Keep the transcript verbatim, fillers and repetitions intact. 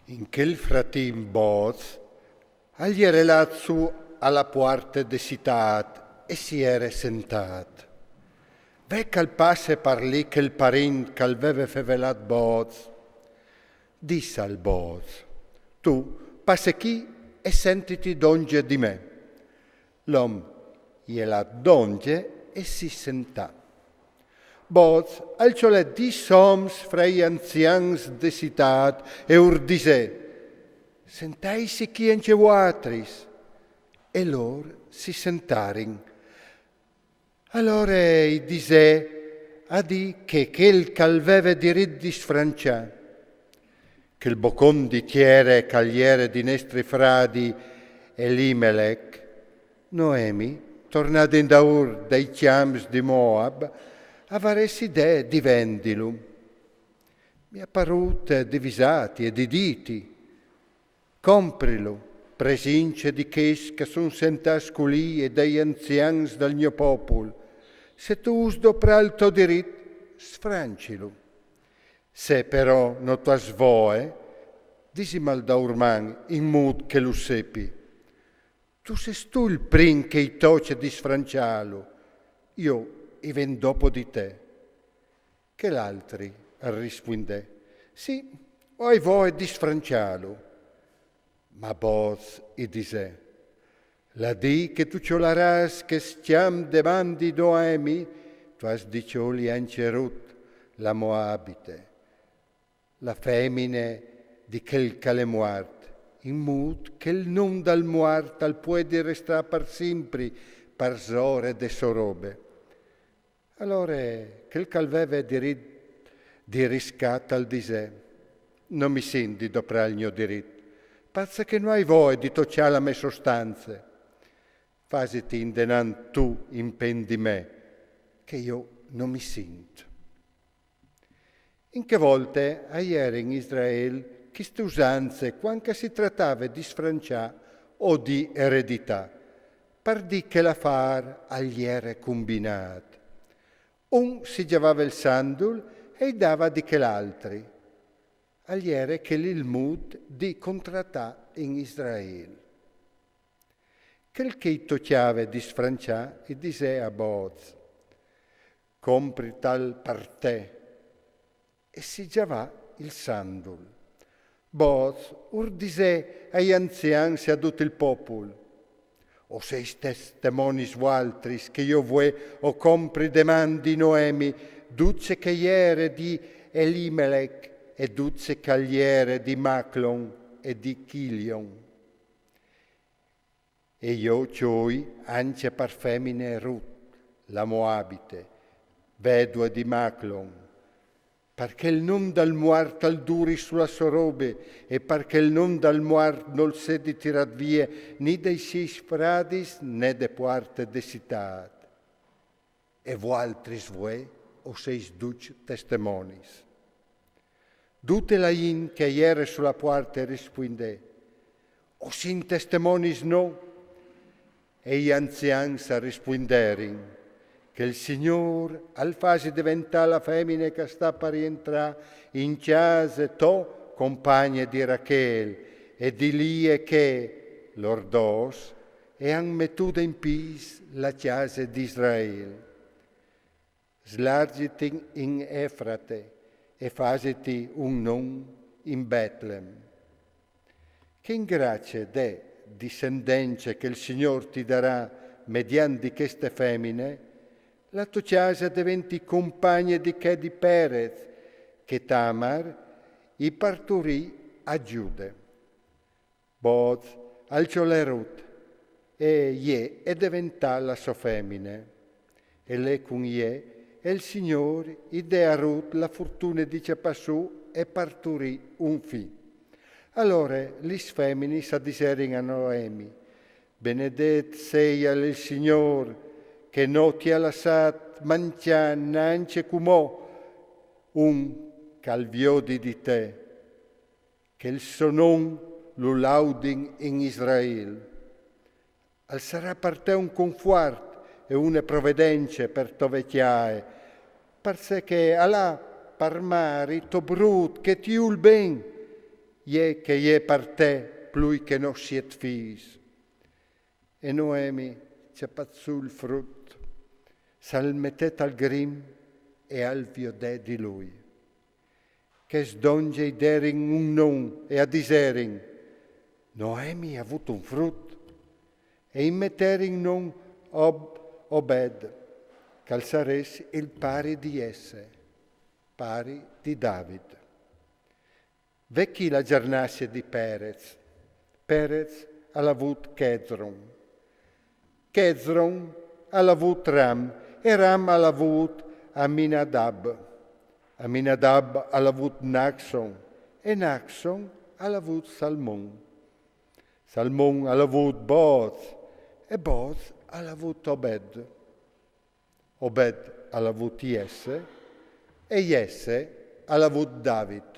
In chel fratimp Boz al jere lât sù a la puarte de citât e si jere sentât. Ve che al passe par li chel parint che al veve fevelât Boz. Dissal Boz: «Tu passe chi e sentiti dongje di me.» L'om al è lât dongje e si sentà. Boz al cjolè dîs oms fra i anzians de citât e ur disè: «Sentaitsi chi ancje vualtris.» E lôr si sentarin. Alore i disè a dî che chel che al veve dirit di sfrançâ, chel bocon di tiere che al jere di nestri fradi Elimelec, Noemi, tornade indaûr dai cjamps di Moab, a varès idee di vendilu. Mi à parût di visâti e di dîti: «Comprilu, presince di chescj che a son sentâts culì e dai anzians dal gno popul. Se tu vûs doprâ il to dirit, sfrancilu. Se però no tu âs voie, disimal daurman in mût che lu sepi. Tu sês tu il prin che i tocje di sfrançâlu, jo i ven dopo di te.» Chel altri al rispuindè: «Sì, o ai voie di sfrançâlu.» Ma Boz i disè: «La dì che tu cjolarâs chest cjamp de man di Noemi, tu âs di cjoli ancje Rut, la Moabite, la femine di chel che al è muart, in mût che il non dal muart al puedi restâ par simpri parsore de sô robe.» Alore chel che al veve dirit di riscat al disè: «No mi sint di doprâ il gno dirit, parcè che no ai voie di tocjâ la mê sostanze. Fasiti indenant tu impen di me, che jo no mi sint.» In chê volte a jere in Israel cheste usanze cuant che si tratave di sfrançâ o di ereditâ, par dì che l'afâr al jere cumbinât. Un si gjavave il sandul e i dava di chel altri. Al jere chel il mût di contratâ in Israel. Chel che i tocjave di sfrançâ i disè a Boz: «Comprital par te.» E si gjavà il sandul. Boz ur disè ai anzians e a dut il popul: «O sês testemonis vualtris che jo vuê o compri de man di Noemi dut ce che al jere di Elimelec e dut ce che al jere di Maclon e di Chilion. E jo cjoi ancje par femine Rut, la Moabite, vedue di Maclon, par che il non dal muart al duri su la sô robe e par che il non dal muart nol sedi tirât vie ni dai siei fradis ne de puarte de citât. E vualtris vuê o sês ducj testemonis.» Dute la int che e jere su la puarte e rispuindè: «O sin testemonis nô.» E i anzians a rispuinderin: «Che il Signôr al fasi deventâ la femine che e sta par jentrâ in cjase tô compagne di Rachel e di Lie, che lôr dôs e àn metude in pîts la cjase di Israel. Slargjiti in Efrate e fasiti un non in Betlem.» Che in gracie de disendence che il Signôr ti darà mediant di cheste femine, la tô cjase e deventi compagne di chê di Perez, che Tamar i parturì a Giude. Boz al cjolè Rut e jê e deventà la sô femine. E lè cun jê, e il Signôr i dè a Rut la fortune di cjapâ sù e parturî un fi. Alore lis feminis a diserin a Noemi: «Benedet seial il Signôr, che no ti à lassât mancjâ nancje cumò un che al viodi di te, che il so non lu laudin in Israel. Al sarà par te un confuart e une provedence par tô vecjaie, parcè che al à par mari to brut che ti vûl ben, Jê che jê par te plui che no siet fîs. E Noemi, cjapât sù il frut, sal metè tal grim e al viodè di lui. Chês dongje i derin un non e a diserin: Noemi à vût un frut. E i meterin non Ob-, Obed, ch'al sarès il pari di Jesse, pari di David. Ve chi la gjarnasse di Perez. Perez al à vût Chezron. Chezron al à vût Ram, e Ram al à vût Aminadab. Aminadab al à vût Naxon, e Naxon al à vût Salmon. Salmon al à vût Booz, e Booz al à vût Obed. Obed al à vût Jesse, e Jesse al à vût David.